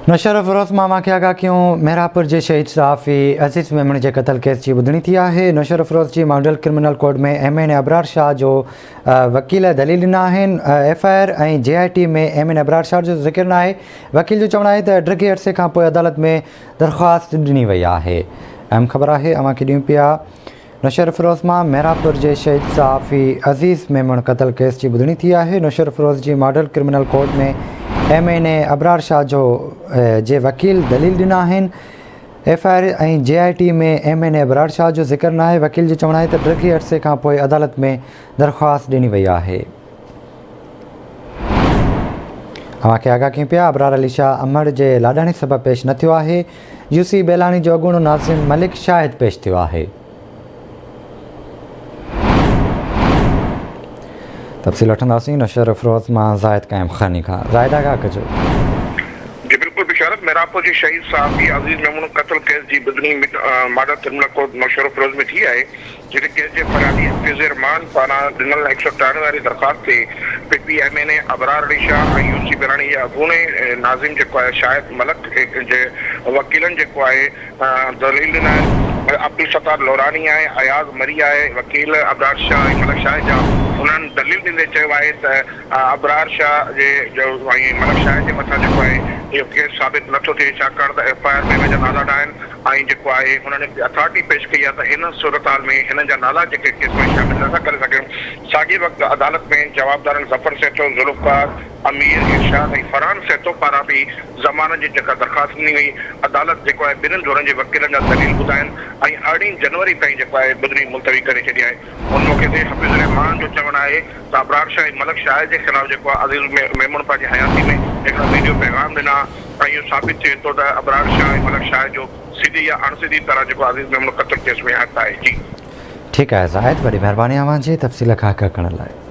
نوشهروفيروز مان اوهان کي آگاهه ڪيون محرابپور جي شهيد صحافي عزيز ميمڻ جي قتل ڪيس جي ٻڌڻي ٿي آهي نوشهروفيروز جي model criminal court ۾ M N Abrar Shah جو وڪيل دليل ڏنا آهن F I R ۽ J I T ۾ M N Abrar Shah جو ذڪر ناهي وڪيل جو چوڻ آهي ته ڊگهي عرصي کان پوء عدالت ۾ درخواست ڏني وئي آهي اهم خبر آهي اوهان کي ڏيون پيا نوشهروفيروز مان محرابپور جي شهيد صحافي عزيز ميمڻ قتل ڪيس جي ٻڌڻي ٿي آهي، نوشهروفيروز جي model criminal court ۾ M N A Abrar Shah جو جي وڪيل دليل ڏنا آهن، F I R ۽ J I T ۾ M N A Abrar Shah جو ذڪر ناهي، وڪيل جو چوڻ آهي ته ڊگهي عرصي کان پوء عدالت ۾ درخواست ڏني وئي آهي. اوهان کي آگاهه ڪيون پيا ابرار علي شاهه امڙ جي لاڏاڻي سبب پيش نه ٿيو آهي، يو سي بيلاڻي جو اڳوڻو ناظم ملڪ شاهد پيش ٿيو آهي. تفصيل وٺنداسين نوشهروفيروز مان زاهد قائم خاني کان زاهد آگاهه ڪجو. جي بلڪل بشارت محرابپور جي شهيد صحافي عزيز ميمڻ قتل ڪيس جي ٻڌڻي ماڊل ڪرمنل ڪورٽ نوشهروفيروز ۾ ٿي آهي جتي ڪيس جي فريادي حفيظ الرحمان پاران ڏنل هڪ سؤ ٽيانوي واري درخواست تي P P M N A Abrar Ali Shah ۽ U C Belani جي اڳوڻي ناظم جيڪو آهي شاهد ملڪ جي وڪيلن جيڪو آهي دليل ڏنا آهن عبدالستار لوراني آهي اياز مري آهي وڪيل ابرار شاهه ۽ ملڪ شاهد جا انهن دليل ڏيندي چيو آهي ته ابرار شاهه جي جو ۽ ملڪ شاهد جي مٿان جيڪو آهي اهو ڪيس ثابت نٿو ٿئي ڇاڪاڻ ته ايف I R ۾ انهن جا نالا ناهن ۽ جيڪو آهي هنن هڪ اٿارٽي پيش ڪئي آهي ته هن صورتحال ۾ هنن جا نالا جيڪي ڪيس ۾ شامل نه ٿا ڪري سگهيون. ساڳئي وقت عدالت ۾ جوابدارن ظفر سهتو، ذوالفقار، امير، ارشاد ۽ فرحان سهتو پاران به ضمانت جي جيڪا درخواست ڏني وئي، عدالت جيڪو آهي ٻنهين ڌرين جي وڪيلن جا دليل ٻڌا آهن ۽ ارڙهين جنوري تائين جيڪو آهي ٻڌڻي ملتوي ڪري ڇڏي آهي. ان موقعي تي حفيظ الرحمان جو چوڻ آهي ته ابرار شاهه ۽ ملڪ شاهد جي خلاف جيڪو آهي عزيز ميمڻ پنهنجي حياتي ۾ هڪڙا ويڊيو پيغام ڏنا ۽ اهو ثابت ٿئي ٿو ته ابرار شاهه ۽ ملڪ شاهد جو سڌي يا اڻ سڌي طرح جيڪو عزيز ميمڻ قتل ڪيس ۾ هٿ آهي. جي. ٺيڪ آهي زاهد وڏي مهرباني اوهان جي تفصيل کان آگاهه ڪرڻ لاء.